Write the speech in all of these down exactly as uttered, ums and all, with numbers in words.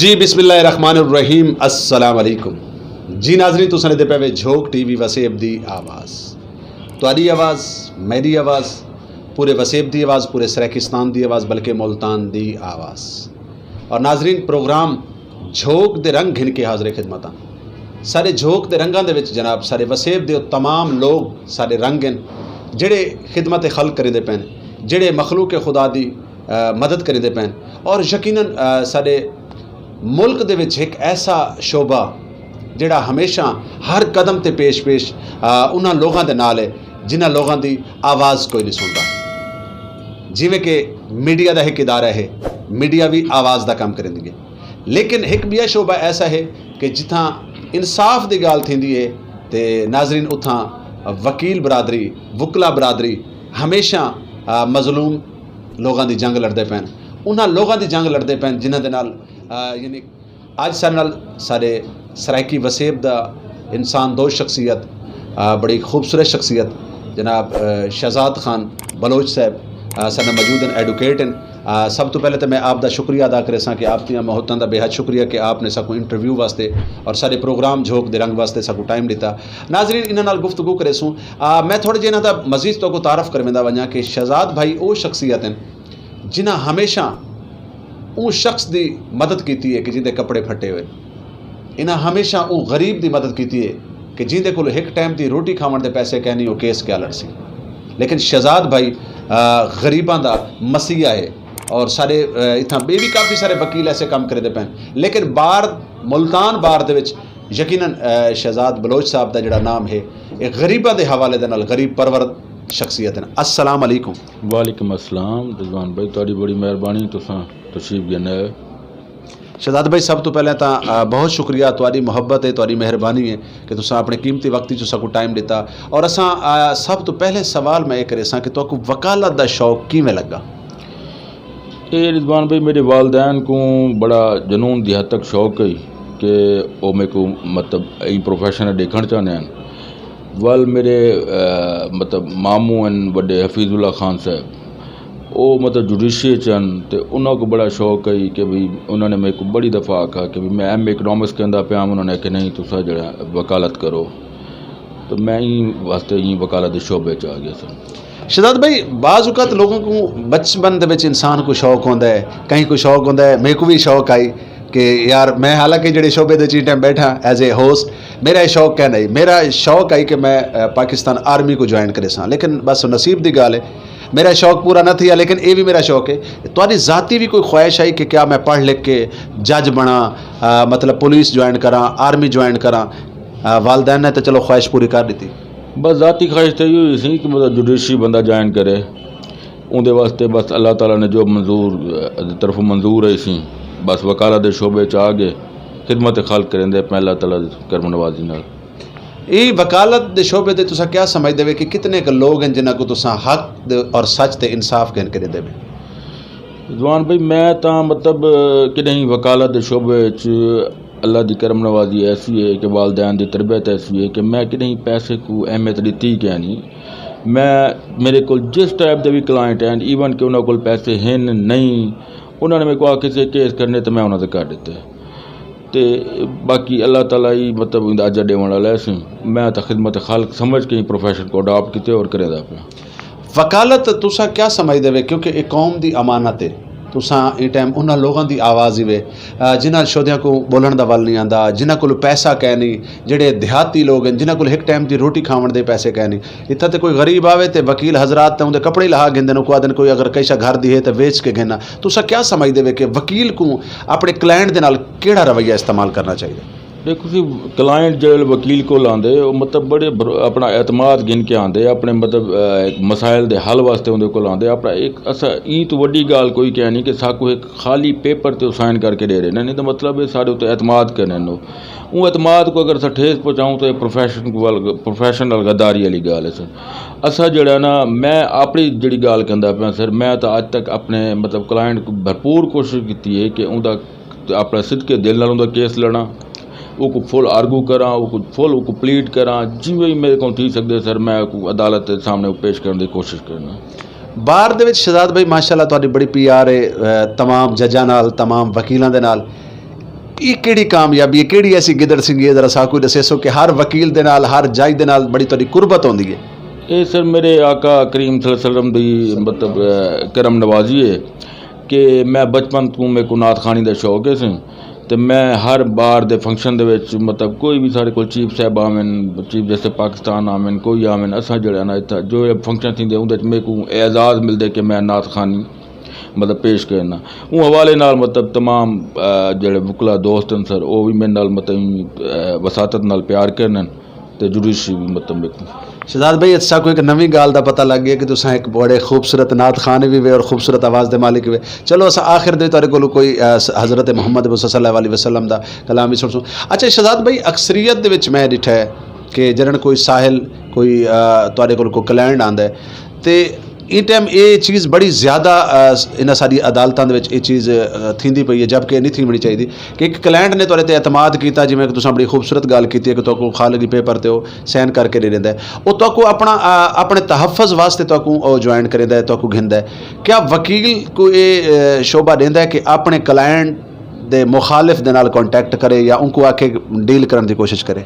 جی، بسم اللہ الرحمن الرحیم۔ السلام علیکم۔ جی ناظرین، تساں دے پے وے جھوک ٹی وی وسیب دی آواز۔ تہاڈی آواز، میری آواز، پورے وسیب دی آواز، پورے سرائیکستان دی آواز، بلکہ ملتان دی آواز۔ اور ناظرین، پروگرام جھوک دے رنگ گھن کے حاضر خدمت ہاں۔ سارے جھوک دے رنگاں دے وچ جناب سارے وسیب دے تمام لوگ سارے رنگ ہیں، جڑے خدمت خلق کریندے پین، جڑے مخلوق خدا دی آ، مدد کریندے پین۔ اور یقیناً، آ، ساڈے ملک دے وچ ہک ایسا شعبہ جڑا ہمیشہ ہر قدم تے پیش پیش، آ، انہاں لوگاں دے نال ہے جنہاں لوگاں دی آواز کوئی نہیں سندا۔ جیویں کہ میڈیا دا ہک ادارہ ہے، میڈیا بھی آواز دا کم کریندی ہے، لیکن ہک ٻیا شعبہ ایسا ہے کہ جتھاں انصاف دی ڳالھ تھیندی ہے تے ناظرین، اتھاں وکیل برادری، وکلا برادری ہمیشہ، آ، مظلوم لوگاں دی جنگ لڑدے پین، انہاں لوگاں دی جنگ لڑدے پین جنہاں دے نال، آ، یعنی اج سارے نال سارے سرائیکی وسیب دا انسان دوست شخصیت، آ، بڑی خوبصورت شخصیت جناب، آ، شہزاد خان بلوچ صاحب، آ، سارے نال موجود ہیں، ایڈوکیٹ ہیں۔ آ، سب تو پہلے تو میں آپ دا شکریہ ادا کریساں کہ آپ دیاں محبتاں دا بے حد شکریہ کہ آپ نے ساکوں انٹرویو واسطے اور سارے پروگرام جھوک دے رنگ واسطے ساکوں ٹائم ݙتا۔ ناظرین، انہاں نال گفتگو کریسوں۔ آ، میں تھوڑے جے انہاں دا مزید تہاکوں تعارف کرویندا ونجاں کہ شہزاد بھائی او شخصیت ہیں جنہاں ہمیشہ اوں شخص دی مدد کیتی ہے کہ جیندے کپڑے پھٹے ہوئے۔ انہاں ہمیشہ اوں غریب دی مدد کیتی ہے کہ جیندے کول ہک ٹائم دی روٹی کھاوݨ دے پیسے کینی، او کیس کیا لڑسی۔ لیکن شہزاد بھائی، آ، غریباں دا مسیحا ہے اور سارے، آ، اتھاں ٻئے وی کافی سارے وکیل ایسے کم کریندے پین، لیکن بار، ملتان بار دے وچ یقیناً، آ، شہزاد بلوچ صاحب دا جڑا نام ہے، اے غریباں دے حوالے دے نال غریب پرور شخصیت ہیں۔ السلام علیکم۔ وعلیکم السلام رضوان بھائی، تہاڈی بڑی مہربانی، تساں تشریف گھن آئے۔ شہزاد بھائی، سب تو پہلے تاں، آ، بہت شکریہ، تہاڈی محبت ہے، تہاڈی مہربانی ہے کہ تساں اپنے قیمتی وقت وچ ساکوں ٹائم ݙتا۔ اور اساں، آ، سب تو پہلے سوال میں اے کریساں کہ تہاکوں وکالت دا شوق کیویں لگا؟ اے رضوان بھائی، میرے والدین کوں بڑا جنون دی حد تک شوق ہے کہ او میکوں، مطلب، ایں پروفیشن ݙیکھݨ چاہندے ہن۔ ول میرے، آ، مطلب، ماموں ہن وݙے حفیظ اللہ خان صاحب، او، مطلب، جوڈیشری اچ ہن تے انہاں کوں بڑا شوق ہئی کہ بھئی، انہاں نے میکوں بڑی دفعہ آکھا کہ بھئی میں ایم اے اکنامکس کیندا پیاں، انہاں نے آکھیا نہیں، تساں جیڑھا وکالت کرو۔ تو میں ایں واسطے ایں وکالت دے شعبے اچ آ ڳیا ساں۔ شہزاد بھائی، بعض اوقات لوگوں کوں بچپن دے وچ انسان کوں شوق ہوندا ہے، کہیں کوں شوق ہوندا ہے، میکوں وی شوق ہئی کہ یار، میں حالانکہ جیڑھے شعبے دے وچ ایں ٹائم ٻیٹھاں ایز اے ہوسٹ، میرا اے شوق کائنی۔ میرا شوق ہئی کہ میں، آ، پاکستان آرمی کوں جوائن کریساں، لیکن بس نصیب دی ڳالھ ہے، میرا شوق پورا نہ تھیا، لیکن اے وی میرا شوق ہے۔ تہاڈی ذاتی وی کوئی خواہش ہئی کہ کیا میں پڑھ لکھ کے جج بݨاں، آ، مطلب پولیس جوائن کراں، آرمی جوائن کراں؟ آ، والدین نے تے چلو خواہش پوری کر ݙتی۔ بس ذاتی خواہش تے ایہو ہی سی کہ مطلب جوڈیشری بندہ جوائن کرے، اوندے واسطے بس اللہ تعالیٰ نے جو منظور، آ، طرفوں منظور ہئی سی، بس وکالت دے شعبے اچ آ ڳئے، خدمت خلق کریندے پئے اللہ تعالیٰ دی کرم نوازی نال۔ ایں وکالت دے شعبے تے تساں کیا سمجھدے وے کہ کتنے ک لوگ ہن جنہاں کوں تساں حق دے اور سچ تے انصاف گھن کے ݙیندے وے؟ رضوان بھائی، میں تاں، مطلب، کݙہیں وکالت دے شعبے وچ اللہ دی کرم نوازی ایسی ہے کہ والدین دی تربیت ایسی ہے کہ میں کݙہیں پیسے کوں اہمیت ݙتی ہی کائنی۔ میں، میرے کول جس ٹائپ دے وی کلائنٹ ہن، ایون کہ انہاں کول پیسے ہن نہیں، انہاں نے میکوں آکھیا سی کیس کرݨے تے میں انہاں دے کر ݙتے۔ تے باقی اللہ تعالیٰ ہی، مطلب، ایندا اجر ݙیوݨ والا ہے سی۔ میں تاں خدمت خلق سمجھ کے ایں پروفیشن کوں اڈاپٹ کیتے اور کریندا پیاں۔ وکالت تساں کیا سمجھدے وے؟ کیونکہ اے قوم دی امانت ہے۔ تساں ایں ٹائم انہاں لوگاں دی آواز ہی وے، آ، جنہاں شودیاں کوں ٻولݨ دا ول نہیں آندا، جنہاں کول پیسہ کائنی، جیڑھے دیہاتی لوگ ہن، جنہاں کول ہک ٹائم دی روٹی کھاوݨ دے پیسے کائنی۔ اتھاں تے کوئی غریب آوے تے وکیل حضرات تے اوندے کپڑے ہی لہا گھندن، اوکوں آہدن کوئی اگر کہیں شا گھر دی ہے تے ویچ کے گھن آ۔ تساں کیا سمجھدے وے کہ وکیل کوں اپݨے کلائنٹ دے نال کیڑھا رویہ استعمال کرݨا چاہیدے؟ ݙیکھو سی، کلائنٹ جیڑھے وکیل کول آندے، او، مطلب، بڑے بھر-، اپݨا اعتماد گھن کے آندے، اپݨے، مطلب، آ، مسائل دے حل واسطے اوندے کول آندے۔ اپݨا ہک اساں ایں توں وݙی ڳالھ کوئی کائنی کہ ساکوں ہک خالی پیپر تے او سائن کر کے ݙے ݙیندے، نہیں تاں مطلب ہے ساݙے اتے اعتماد کرن او۔ اوں اعتماد کوں اگر اساں ٹھیس پہنچاؤں تاں اے پروفیشن کوں ول-، پروفیشن نال غداری والی ڳالھ ہے سر۔ اساں جیڑھا نا، میں اپݨی جیڑھی ڳالھ کردا پیاں سر، میں تاں اڄ تک اپݨے، مطلب، کلائنٹ کوں بھرپور کوشش کیتی ہے کہ اوندا اپݨے صدقے دل نال اوندا کیس لڑاں، اوکوں فل آرگو کراں، اوکوں فل اوکوں پلیڈ کراں، جیویں وی میرے کول تھی سڳدے سر، میں اوکوں عدالت دے سامݨے پیش کرݨ دی کوشش کرنا۔ بار دے وچ شہزاد بھائی، ماشاءاللہ، تہاݙی بڑی پی آر ہے، اے، تمام ججاں نال، تمام وکیلاں دے نال۔ یہ کیڑی کامیابی ہے، کیڑی ایسی گدڑ سنگھی ہے؟ ذرا ساکو دسیسو کہ ہر وکیل دے نال، ہر جج دے نال بڑی تہاڈی قربت ہوندی ہے۔ اے سر، میرے آقا کریم صلی اللہ علیہ وسلم دی، مطلب، اے، کرم نوازی ہے کہ میں بچپن توں میکوں نعت خوانی دا شوق ہے سن، تے میں ہر بار دے فنکشن دے وچ، مطلب، کوئی بھی ساڈے کول چیف صاحب آون، چیف جسٹس پاکستان آون، کوئی آون، اساں جیڑھا نا اتھاں جو اے فنکشن تھیندے، اوندے وچ میکوں اعزاز ملدے کہ میں نعت خوانی، مطلب، پیش کرنا۔ اوں حوالے نال، مطلب، تمام، اے، جیڑھے وکلا دوست ہن سر، او وی میرے نال، مطلب، اے، وساطت نال پیار کرن۔ تے جوڈیشری وی، مطلب، میکوں۔ شہزاد بھائی، اتھ ساکوں ہک نویں ڳالھ دا پتہ لڳ ڳیا کہ تساں ہک بڑے خوبصورت نعت خوان وی وے اور خوبصورت آواز دے مالک وے۔ چلو، اساں آخر دے تہاڈے کولوں کوئی، آ، س-، حضرت محمد مصطفیٰ صلی اللہ علیہ وسلم دا کلام وی سݨسوں۔ اچھا شہزاد بھائی، اکثریت دے وچ میں ݙٹھا ہے کہ جݙݨ کوئی سائل، کوئی، آ، تہاڈے کول کوئی کلائنٹ آندا ہے تے ایں ٹائم اے چیز بڑی زیادہ، آ، انہاں ساݙی عدالتاں دے وچ اے چیز، آ، تھیندی پئی ہے، جبکہ اے نہیں تھیوݨی چاہیدی کہ ہک کلائنٹ نے تہاݙے تے اعتماد کیتا، جیویں کہ تساں بڑی خوبصورت ڳالھ کیتی ہے کہ تہاکوں خالق دی پیپر تے او سائن کر کے ݙے ݙیندا ہے، او تہاکوں اپݨا، آ، اپݨے تحفظ واسطے تہاکوں او جوائن کریندا ہے، تہاکوں گھندا ہے۔ کیا وکیل کوں اے، آ، شعبہ ݙیندا ہے کہ اپݨے کلائنٹ دے مخالف دے نال کانٹیکٹ کرے یا اونکوں آکھے ڈیل کرݨ دی کوشش کرے؟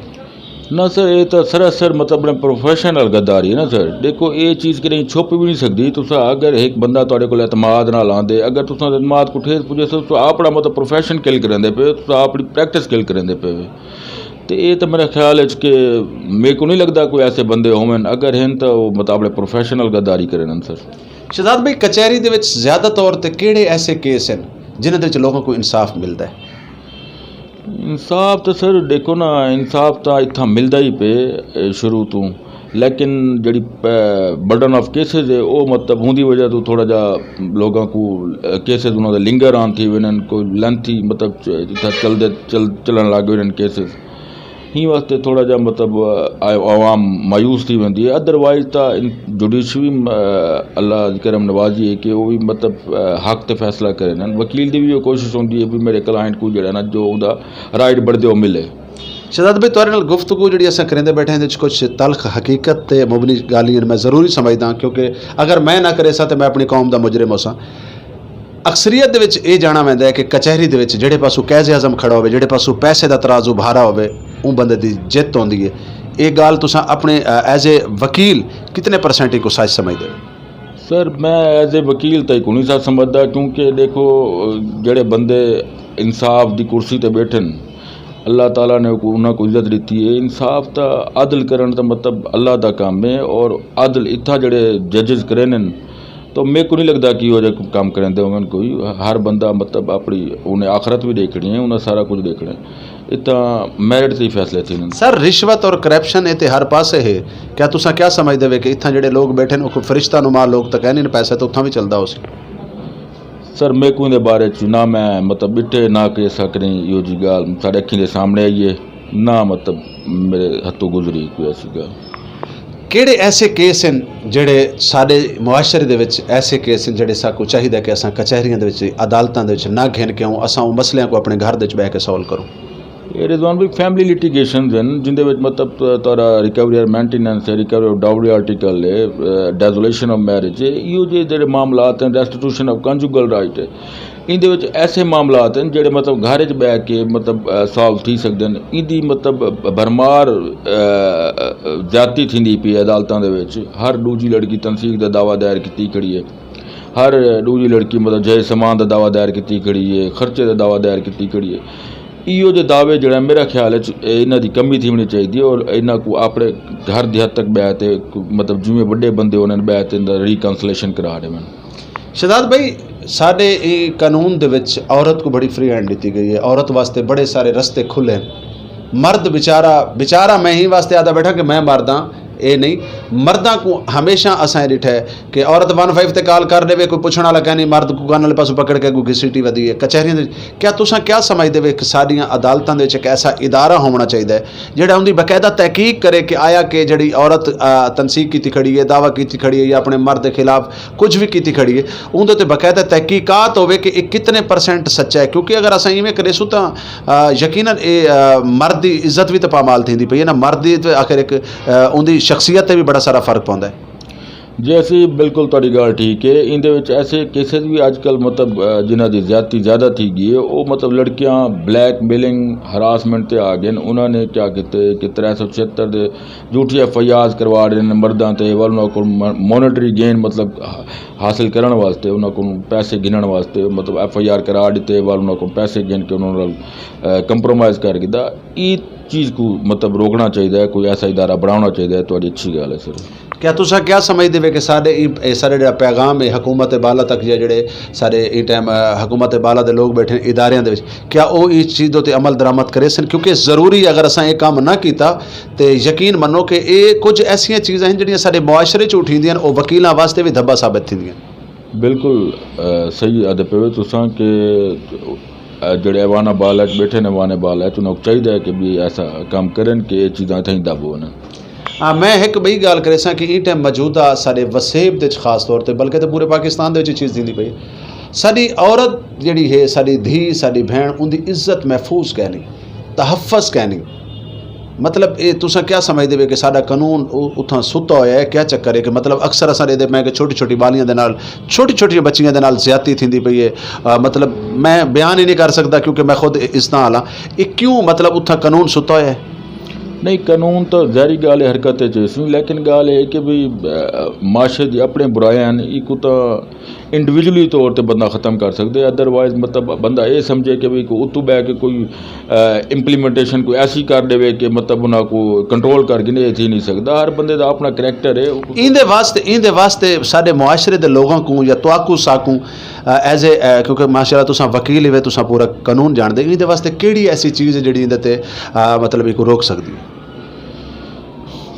نہ سر، اے تاں سراسر، مطلب، اپݨے پروفیشن نال غداری ہے نا سر۔ ݙیکھو، اے چیز کݙہیں چھپ وی نہیں سڳدی۔ تساں اگر ہک بندہ تہاݙے کول اعتماد نال آندے، اگر تساں اعتماد کوں ٹھیس پڄیسو، تساں اپݨا، مطلب، پروفیشن کل کریندے پئے، تساں اپݨی پریکٹس کل کریندے پئے۔ تے اے تاں میرے خیال وچ کہ میکوں نہیں لڳدا کوئی ایسے بندے ہوون، اگر ہن تاں او، مطلب، اپݨے پروفیشن نال غداری کرن سر۔ شہزاد بھائی، کچہری دے وچ زیادہ طور تے کیڑھے ایسے کیس ہن جنہاں دے وچ لوکاں کوں انصاف ملدا ہے؟ انصاف تاں سر، ݙیکھو نا، انصاف تاں اتھاں ملدا ہی پئے، اے، شروع توں، لیکن جیڑھی، اے، برڈن آف کیسز ہے، او، مطلب، اوندی وجہ توں تھوڑا جا لوکاں کوں، اے، کیسز انہاں دے لنگر آن تھی ویندن، کوئی لینتھی، مطلب، چ-، اتھاں چلدے، چل-، چلݨ لڳ ویندن کیسز۔ ایں واسطے تھوڑا جا، مطلب، آ-، عوام مایوس تھی ویندی ہے۔ ادروائز تاں ان-، جوڈیشری، آ، اللہ دی کرم نوازی ہے کہ او وی، مطلب، آ، حق تے فیصلہ کرن۔ وکیل دی وی او کوشش ہوندی ہے بھی میرے کلائنٹ کوں جیڑھا نا، جو اوندا رائٹ بݨدے او ملے۔ شہزاد بھائی، تہاݙے نال گفتگو جیڑھی اساں کریندے ٻیٹھے ہیں، ایں وچ کچھ تلخ حقیقت تے مبنی ڳالھیں میں ضروری سمجھداں، کیونکہ اگر میں نہ کریساں تے میں اپݨی قوم دا مجرم ہوساں۔ اکثریت دے وچ اے ڄاݨا ویندا ہے کہ کچہری دے وچ جیڑھے پاسوں قائد اعظم کھڑا ہووے، جیڑھے پاسوں پیسے دا ترازو بھارا ہووے، اوں بندے دی جت ہوندی ہے۔ اے ڳالھ تساں اپݨے، آ، ایز اے وکیل کتنے پرسینٹ کوں سچ سمجھدے ہو؟ سر، میں ایز اے وکیل تاں کونی سچ سمجھدا، کیونکہ ݙیکھو، جیڑھے بندے انصاف دی کرسی تے ٻیٹھن، اللہ تعالیٰ نے انہاں کوں عزت ݙتی ہے۔ انصاف تاں، عدل کرݨ دا، مطلب، اللہ دا کم ہے، اور عدل اتھاں جیڑھے ججز کریندن، تو میکوں نہیں لڳدا کہ او جا کم کریندے ہوون کوئی۔ ہر بندہ، مطلب، اپݨی، انہیں آخرت وی ݙیکھݨی ہے، انہیں سارا کجھ ݙیکھݨا ہے۔ اتھاں میرٹ تے ہی فیصلے تھیندن۔ سر، رشوت اور کرپشن اے تے ہر پاسے ہے۔ کیا تساں کیا سمجھدے وے کہ اتھاں جیڑھے لوک ٻیٹھے ہن، او کوئی فرشتہ نما لوک تاں کائنی، پیسے تاں اتھاں وی چلدا ہوسی؟ سر، میکوں ایندے بارے چ نہ میں، مطلب، ݙٹھے، نہ کہیں ساکوں ایہو جی ڳالھ ساݙے اکھیں دے سامݨے آئی ہے، نہ، مطلب، میرے ہتھوں گزری کوئی ایسی ڳالھ۔ کیڑھے ایسے کیس ہن جیڑھے ساݙے معاشرے دے وچ ایسے کیس ہن جیڑھے ساکوں چاہیدا کہ اساں کچہریاں دے وچ، عدالتاں دے وچ نہ گھن کے آؤں، اساں اوں مسئلیاں کوں اپݨے گھر دے وچ ٻہہ کے سالو کروں؟ اے رضوان بھائی، فیملی لیٹیگیشنز ہن، جیندے وچ، مطلب، تہاݙا ریکوری آف مینٹیننس ہے، ریکوری آف ڈاوری آرٹیکل ہے، ڈیزولیشن آف میرج ہے، ایہو جے جیڑھے معاملات ہن، ریسٹیٹیوشن آف کنجوگل رائٹ ہے، ایندے وچ ایسے معاملات ہن جیڑھے، مطلب، گھر وچ ٻہہ کے، مطلب، سالو تھی سڳدن۔ ایندی، مطلب، بھرمار، آ، زیادتی تھیندی پئی ہے عدالتاں دے وچ۔ ہر ݙوجھی لڑکی تنسیخ دا دعویٰ دائر کیتی کھڑی ہے، ہر ݙوجھی لڑکی، مطلب، جہیز سامان دا دعویٰ دائر کیتی کھڑی ہے، خرچے دا دعویٰ دائر کیتی کھڑی ہے۔ ایہو جے دعوے جیڑھا میرے خیال وچ اے انہاں دی کمی تھیوݨی چاہیدی ہے اور انہاں کوں اپݨے گھر دی حد تک ٻہہ تے، مطلب، جیویں وݙے بندے ہوندن، ٻہہ تے انہاں دا ریکنسلیشن کرا ݙیون۔ شہزاد بھائی، ساݙے ایں قانون دے وچ عورت کوں بڑی فری ہینڈ ݙتی ڳئی ہے، عورت واسطے بڑے سارے رستے کھلے ہن۔ مرد بیچارہ، بیچارہ میں ایں واسطے آہدا ٻیٹھاں کہ میں مرد ہاں، اے نہیں، مرداں کوں ہمیشہ اساں اے ݙٹھا ہے کہ عورت ون فائیو تے کال کر ݙیوے، کوئی پچھݨ والا کائنی، مرد کوں کن والے پاسوں پکڑ کے اڳوں گھسیٹی ودی ہے۔ کچہریاں دے، کیا تساں کیا سمجھدے وے کہ ساݙیاں عدالتاں دے وچ ہک ایسا ادارہ ہووݨا چاہیدا ہے جیڑھا اوندی باقاعدہ تحقیق کرے کہ آیا کہ جیڑھی عورت، آ، تنسیخ کیتی کھڑی ہے، دعویٰ کیتی کھڑی ہے یا اپݨے مرد دے خلاف کجھ وی کیتی کھڑی ہے، اوندے تے باقاعدہ تحقیقات ہووے کہ اے کتنے پرسینٹ سچا ہے، کیونکہ اگر اساں ایویں کریسوں تاں، آ، یقیناً اے، آ، مرد دی عزت وی تاں پامال تھیندی پئی ہے نا، مرد دی تے آخر ہک، آ، اوندی شخصیت تے وی بڑا سارا فرق پوندا ہے۔ جی اسی بالکل تہاݙی ڳالھ ٹھیک ہے۔ ایندے وچ ایسے کیسز وی اڄ کل مطلب، اہ، جنہاں دی زیادتی زیادہ تھی ڳئی ہے، او مطلب لڑکیاں بلیک میلنگ، ہراسمنٹ تے آ ڳئے ہن۔ انہاں نے کیا کیتے کہ ترے سو چھہتر دے جھوٹی ایف آئی آرز کروا ݙیندے ہن مرداں تے، ول انہاں کول م-، مانیٹری گین مطلب حاصل کرݨ واسطے، انہاں کولوں پیسے گھنݨ واسطے مطلب ایف آئی آر کرا ݙتے، ول انہاں کولوں پیسے گھن کے انہاں نال، اہ، کمپرومائز کر گھدا۔ ایں چیز کوں مطلب روکݨا چاہیدا ہے، کوئی ایسا ادارہ بݨاوݨا چاہیدا ہے۔ تہاݙی اچھی ڳالھ ہے سر۔ کیا تساں کیا سمجھدے وے کہ ساݙے ایں، اے ساݙا جیڑھا پیغام ہے حکومت بالا تک، یا جیڑھے ساݙے ایں ٹائم، اہ، حکومت بالا دے لوگ ٻیٹھے ہن اداریاں دے وچ، کیا او ایں چیز دے اتے عمل درآمد کریسن؟ کیونکہ ضروری ہے، اگر اساں اے کم نہ کیتا تے یقین منو کہ اے کجھ ایسیاں چیزاں ہن جیڑھیاں ساݙے معاشرے چ اٹھیندیاں ہن، او وکیلاں واسطے وی دھبا ثابت تھیندیاں ہن۔ بالکل، اہ، صحیح آہدے پئے وے تساں کہ، اہ، جیڑھے ایوان بالا اچ ٻیٹھے ہن، ایوان بالا اچ انہاں کوں چاہیدا ہے کہ بھی ایسا کم کرن کہ اے چیزاں اتھاں ہی دب ونڄن۔ ہاں، میں ہک ٻئی ڳالھ کریساں کہ ایں ٹائم موجودہ ساݙے وسیب دے وچ خاص طور تے، بلکہ تے پورے پاکستان دے وچ اے چیز تھیندی پئی ہے، ساݙی عورت جیڑھی ہے، ساݙی دھی، ساݙی بھیݨ، اوندی عزت محفوظ کائنی، تحفظ کائنی۔ مطلب، اے تساں کیا سمجھدے وے کہ ساݙا قانون او-، اتھاں ستا ہویا ہے؟ کیا چکر ہے کہ مطلب اکثر اساں ݙیہدے پئے کہ چھوٹی چھوٹی ٻالیاں دے نال، چھوٹی چھوٹیاں بچیاں دے نال زیادتی تھیندی پئی ہے؟ آ، مطلب، میں بیان ہی نہیں کر سڳدا کیونکہ میں خود اس طرح آلاں۔ اے کیوں مطلب اتھاں قانون ستا ہویا ہے؟ نہیں، قانون تاں ظاہری ڳالھ ہے، حرکت اچ ہوسی، لیکن ڳالھ اے ہے کہ بھئی، آ، معاشرے دی اپݨے برائیاں ہن، ایکوں تاں انڈیویجولی طور تے بندہ ختم کر سڳدے، ادروائز مطلب بندہ اے سمجھے کہ بھئی کوئی اتوں ٻہہ کے کوئی، آ، امپلیمنٹیشن کوئی ایسی کر ݙیوے کہ مطلب انہاں کوں کنٹرول کر گھنے، اے تھی نہیں سڳدا۔ ہر بندے دا اپݨا کریکٹر ہے۔ ایندے واسطے، ایندے واسطے ساݙے معاشرے دے لوگاں کوں یا تہاکوں ساکوں، آ، ایز اے، آ، کیونکہ ماشاءاللہ تساں وکیل ہی وے، تساں پورا قانون ڄاݨدے، ایندے واسطے کیڑھی ایسی چیز ہے جیڑھی ایندے تے، آ، مطلب ایکوں روک سڳدی ہے؟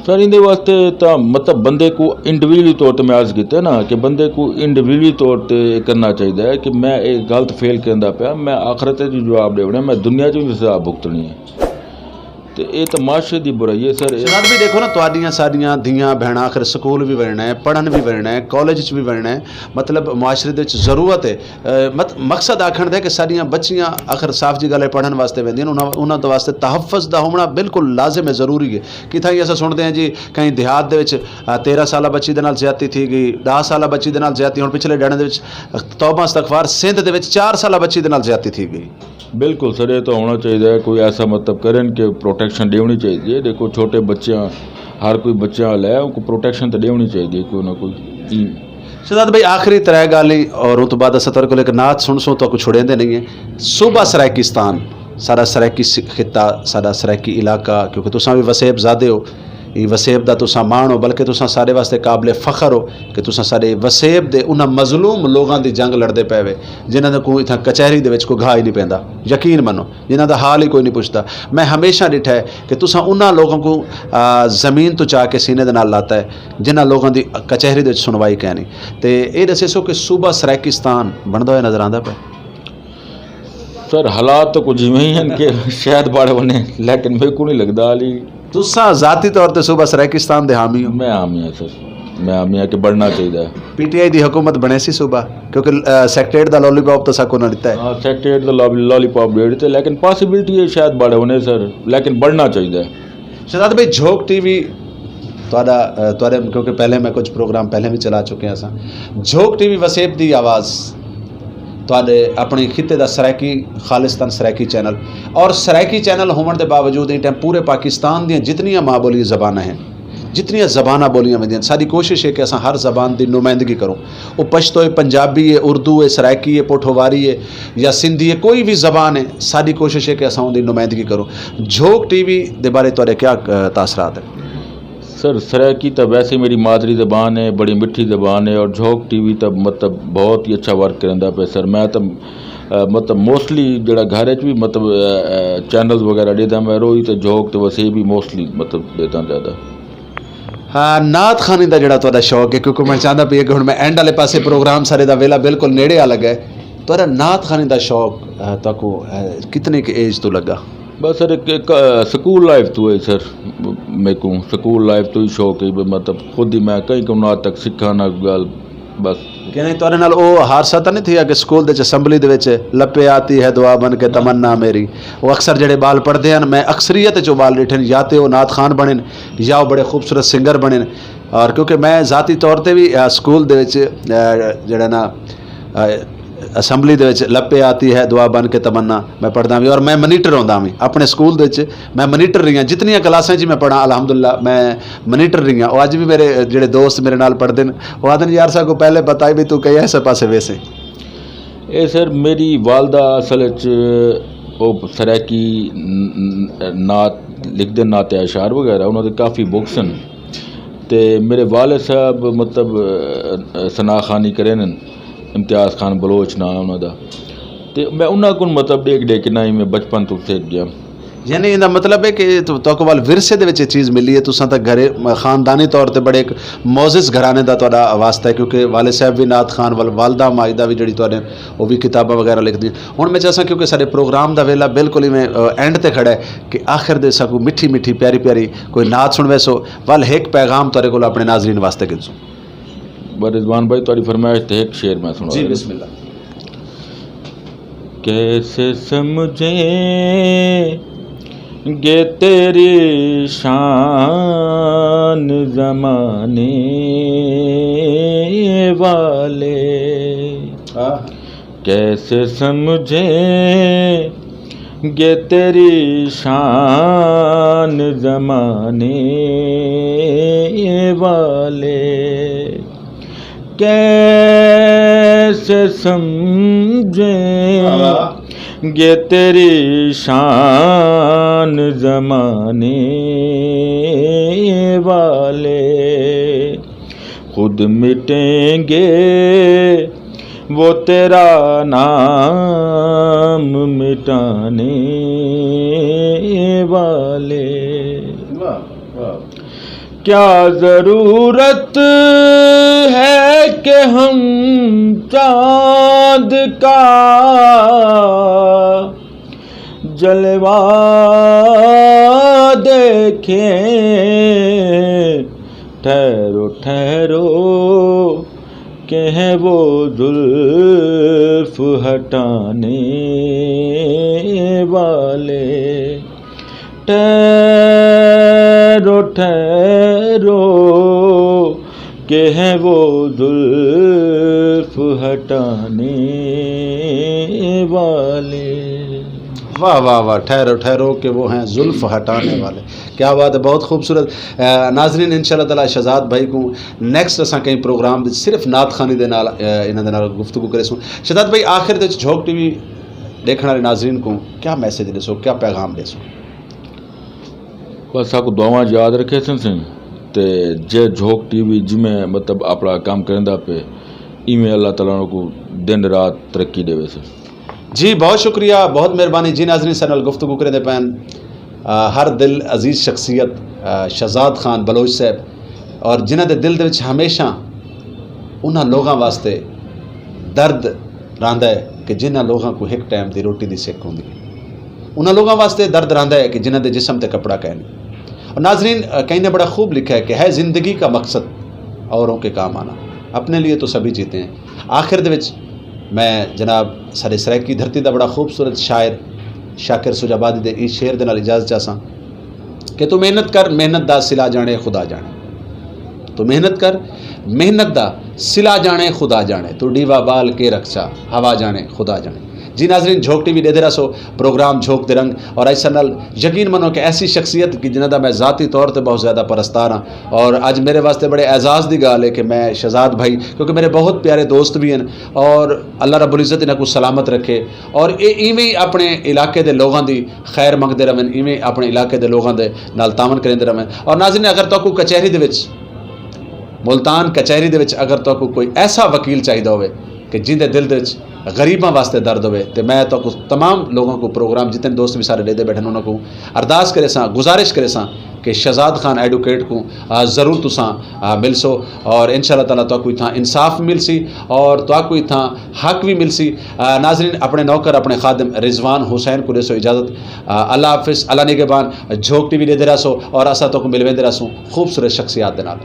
سر، ایندے واسطے تاں مطلب بندے کوں انڈیویجولی طور تے، میں عرض کیتا نا کہ بندے کوں انڈیویجولی طور تے کرنا چاہیدا ہے کہ میں اے غلط فعل کریندا پیا، میں آخرت اچ وی جواب ݙیوݨا ہے، میں دنیا اچ وی سزا بھگتݨی ہے۔ تے اے تاں معاشرے دی برائی ہے سر۔ شہزاد بھائی، ݙیکھو نا، تہاݙیاں ساݙیاں دھیاں بھیݨاں آخر سکول وی ونڄݨا ہے، پڑھݨ وی ونڄݨا ہے، کالج اچ وی ونڄݨا ہے، مطلب معاشرے دے وچ ضرورت ہے۔ اے، مت-، مقصد آکھݨ دا ہے کہ ساݙیاں بچیاں آخر صاف جی ڳالھ ہے پڑھݨ واسطے ویندیاں ہن، انہاں، انہاں دے واسطے تحفظ دا ہووݨا بالکل لازم ہے، ضروری ہے۔ کتھاں ہی اساں سݨدے ہیں جی کہیں دیہات دے وچ، آ، تیرہ سالہ بچی دے نال زیادتی تھی ڳئی، ݙاہ سالہ بچی دے نال زیادتی، ہݨ پچھلے ݙیہاڑیں دے وچ توبہ استغفار، سندھ دے وچ چار سالہ بچی دے نال زیادتی تھی ڳئی۔ بالکل سر، اے تاں ہووݨا چاہیدا ہے، کوئی ایسا مطلب کرن کہ پروٹیکشن ݙیوݨی چاہیدی ہے۔ ݙیکھو چھوٹے بچیاں، ہر کوئی بچیاں والا ہے، اونکوں پروٹیکشن تاں ݙیوݨی چاہیدی ہے کوئی نہ کوئی۔ شہزاد بھائی، آخری ترے ڳالھیں اور اوں توں بعد اساں تہاݙے کول ہک نعت سݨسوں، تہاکوں چھوڑیندے نہیں ہیں۔ صوبہ سرائیکستان، ساݙا سرائیکی س-، خطہ، ساݙا سرائیکی علاقہ، کیونکہ تساں وی وسیب زادے ہو، ایں وسیب دا تساں ماݨ ہو، بلکہ تساں ساݙے واسطے قابل فخر ہو کہ تساں ساݙے وسیب دے انہاں مظلوم لوگاں دی جنگ لڑدے پئے وے، جنہاں دے کوں اتھاں کچہری دے وچ کوئی گھا ہی نہیں پیندا۔ یقین منو، جنہاں دا حال ہی کوئی نہیں پچھدا۔ میں ہمیشہ ݙٹھا ہے کہ تساں انہاں لوگاں کوں، آ، زمین توں چا کے سینے دے نال لاتا ہے، جنہاں لوگاں دی کچہری دے وچ سنوائی کائنی۔ تے اے ݙسیسو کہ صوبہ سرائیکستان بݨدا ہویا نظر آندا پئے؟ سر، حالات تاں کجھ ایویں ہی ہن کہ شاید بݨ ونڄے، لیکن میکوں نہیں لڳدا حالی۔ تساں ذاتی طور تے صوبہ سرائیکستان دے حامی ہو؟ میں حامی ہاں سر، میں حامی ہاں کہ بݨنا چاہیدا ہے۔ پی ٹی آئی دی حکومت بݨیسی صوبہ؟ کیونکہ، آ، سیکٹریٹ دا لالی پاپ تاں ساکوں نہ ݙتا ہے۔ ہاں، سیکٹریٹ دا لالی، لالی پاپ ݙے ݙتے، لیکن پاسیبلٹی ہے شاید بݨ ونڄے سر، لیکن بݨنا چاہیدا ہے۔ شہزاد بھائی، جھوک ٹی وی تہاݙا، آ، تہاݙے، کیونکہ پہلے میں کجھ پروگرام پہلے وی چلا چکے ہاں ساں۔ جھوک ٹی وی وسیب دی آواز، تہاݙے اپݨے خطے دا سرائیکی، خالصتاً سرائیکی چینل، اور سرائیکی چینل ہووݨ دے باوجود ایں ٹائم پورے پاکستان دیاں جتنیاں ماں بولی زباناں ہن، جتنیاں زباناں ٻولیاں ویندیاں ہن، ساݙی کوشش ہے کہ اساں ہر زبان دی نمائندگی کروں۔ او پشتو ہے، پنجابی ہے، اردو ہے، سرائیکی ہے، پوٹھواری ہے یا سندھی ہے، کوئی وی زبان ہے، ساݙی کوشش ہے کہ اساں اوندی نمائندگی کروں۔ جھوک ٹی وی دے بارے تہاݙے کیا، آ، تاثرات ہن؟ سر، سرائیکی تاں ویسے میری مادری زبان ہے، بڑی مٹھی زبان ہے، اور جھوک ٹی وی تاں مطلب بہت ہی اچھا ورک کریندا پئے سر۔ میں تاں، آ، مطلب موسٹلی جیڑھا گھر اچ وی مطلب، آ، آ، چینلز وغیرہ ݙیہداں میں، روہی تے جھوک تے وسیب وی موسٹلی مطلب ݙیہداں زیادہ۔ ہاں، نعت خوانی دا جیڑھا تہاݙا شوق ہے، کیونکہ میں چاہندا پیا کہ ہݨ میں اینڈ والے پاسے پروگرام سارے دا ویلا بالکل نیڑے آ لڳا ہے، تہاݙا نعت خوانی دا شوق، آ، تہاکوں، آ، کتنی ک ایج توں لڳا؟ بس سر، ہک، ہک، آ، سکول لائف توں ہے سر، میکوں سکول لائف توں ہی شوق ہے، مطلب خود ہی میں کہیں کوں نعت تک سکھاں نہ ڳالھ، بس۔ کہیں تہاݙے نال او حادثہ تاں نہیں تھیا کہ سکول دے وچ اسمبلی دے وچ لپے آتی ہے دعا بن کے تمنا میری؟ او اکثر جیڑھے ٻال پڑھدے ہن، میں اکثریت وچ او ٻال ݙٹھن، یا تے او نعت خوان بݨن یا او بڑے خوبصورت سنگر بݨن۔ اور کیونکہ میں ذاتی طور تے بھی آ، سکول دے وچ آ، جڑا نا آ، اسمبلی دے وچ لپے آتی ہے دعا بن کے تمنا میں پڑھدا بھی، اور میں منیٹر ہوندا بھی اپنے سکول دے وچ۔ میں منیٹر رہی ہاں، جتنیاں کلاساں چ میں پڑھا الحمدللہ میں منیٹر رہی ہاں۔ اور اج بھی میرے جڑے دوست میرے نال پڑھدے نے، وہ آدھے نے، "یار، ساکوں پہلے پتہ ہی بھی تو کہیں ایسے پاسے ویسے۔" اے سر، میری والدہ اصل وچ او سرائیکی ن- ن- نعت لکھدے، نعت اشعار وغیرہ، انہاں دے کافی بکس ہن۔ تے میرے والد صاحب مطلب، اہ، ثنا خوانی کرین ہن، امتیاز خان بلوچ ناں ہے انہاں دا۔ تے میں انہاں کوں مطلب ݙیکھ ݙیکھ کے نہ ہی میں بچپن توں سکھ ڳیا۔ یعنی ایندا مطلب ہے کہ تو- تہاکوں ول ورثے دے وچ یہ چیز ملی ہے، تساں تاں گھرے خاندانی طور تے بڑے ایک معزز گھرانے دا تہاڈا واسطہ ہے، کیونکہ والد صاحب بھی نعت خوان ول، والدہ ماجدہ بھی جڑی تہاڈے، وہ بھی کتاباں وغیرہ لکھدی ہیں۔ ہن میں چاہساں کیونکہ ساڈے پروگرام دا ویلا بالکل ایویں اینڈ تے کھڑا ہے کہ آخر دے ساکوں مٹھی مٹھی پیاری پیاری کوئی نعت سنویسو، ول ہک پیغام تہاڈے کول اپنے ناظرین واسطے گھنسوں۔ بس رضوان بھائی، تہاڈی فرمائش تے ہک شعر میں سنوا جی، ݙینداں۔ بسم اللہ۔ کیسے سمجھے گے تیری شان زمانے والے، ہاں۔ کیسے سمجھے گے تیری شان زمانے والے، کیسے سمجھیں گے تیری شان زمانے والے، خود مٹیں گے وہ تیرا نام مٹانے والے۔ کیا ضرورت ہے کہ ہم چاند کا جلوہ دیکھیں؟ ٹھہرو، ٹھہرو، کہ ہیں وہ زلف ہٹانے والے۔ ٹھہرو، ٹھہرو، کہ ہیں وہ زلف ہٹانے والے۔ واہ واہ واہ، ٹھہرو ٹھہرو کہ وہ ہیں زلف ہٹانے والے۔ کیا بات ہے، بہت خوبصورت۔ ناظرین، انشاءاللہ تعالی شہزاد بھائی کو نیکسٹ اساں کہیں پروگرام صرف نعت خوانی دے نال انہاں دے نال گفتگو کریسوں۔ شہزاد بھائی، آخر دے وچ جھوک ٹی وی ݙیکھݨ والے ناظرین کوں کیا میسج ݙیسو، کیا پیغام ݙیسو؟ بس ساکوں دعاواں یاد رکھیسن سئیں، تے جے جھوک ٹی وی جویں مطلب اپݨا کم کریندا پئے، ایویں اللہ تعالی انہاں کوں دن رات ترقی ݙیوے سئیں۔ جی بہت شکریہ، بہت مہربانی۔ جی ناظرین، ساݙے نال گفتگو کریندے پئن ہر دل عزیز شخصیت شہزاد خان بلوچ صاحب، اور جنہاں دے دل دے وچ ہمیشہ انہاں لوگاں واسطے درد رہندا ہے کہ جنہاں لوگاں کو ہک ٹائم دی روٹی دی سک ہوندی ہے۔ انہاں لوگاں واسطے درد رہندا ہے کہ جنہاں دے جسم تے کپڑا کائنی۔ اور ناظرین، کہیں نے بڑا خوب لکھا ہے کہ ہے زندگی کا مقصد اوروں کے کام آنا، اپنے لیے تو سبھی جیتے ہیں۔ آخر دے وچ میں جناب ساݙے سرائیکی دھرتی دا بڑا خوبصورت شاعر شاکر سجابادی دے ایں شعر دے نال اجازت چاہساں کہ تو محنت کر، محنت دا صلہ جاݨے خدا جاݨے۔ تو محنت کر، محنت دا صلہ جاݨے خدا جاݨے۔ تو ݙیوا ٻال کے رکھسا، ہوا جاݨے خدا جاݨے۔ جی ناظرین، جھوک ٹی وی ݙیہدے رہسو پروگرام جھوک دے رنگ، اور ایسا نال یقین منو کہ ایسی شخصیت کہ جنہاں دا میں ذاتی طور تے بہت زیادہ پرستار ہاں، اور اج میرے واسطے بڑے اعزاز دی ڳالھ ہے کہ میں شہزاد بھائی، کیونکہ میرے بہت پیارے دوست بھی ہیں، اور اللہ رب العزت انہاں کو سلامت رکھے، اور اے ایویں ہی اپنے علاقے دے لوگاں دی خیر منگدے رہون، ایویں اپنے علاقے دے لوگاں دے نال تعاون کریندے رہون۔ اور ناظرین، اگر تہاکوں کچہری دے وچ، ملتان کچہری دے وچ اگر تہاکوں کوئی ایسا وکیل چاہیدا ہووے کہ جیندے دل دے وچ غریباں واسطے درد ہووے، تے میں تہاکوں تمام لوگاں کو، پروگرام جتنے دوست بھی سارے ݙیہدے ٻیٹھن، انہاں کو ارداس کریساں، گزارش کریساں کہ شہزاد خان ایڈوکیٹ کو آ، ضرور تساں آ، ملسو، اور انشاءاللہ تعالی تہاکوں اتھاں انصاف ملسی اور تہاکوں اتھاں حق بھی ملسی۔ آ، ناظرین، اپنے نوکر، اپنے خادم رضوان حسین کو ݙیسو اجازت۔ آ، اللہ حافظ، اللہ نگہبان۔ جھوک ٹی وی ݙیہدے رہسو اور اساں تہاکوں ملویندے رہسوں خوبصورت شخصیات دے نال۔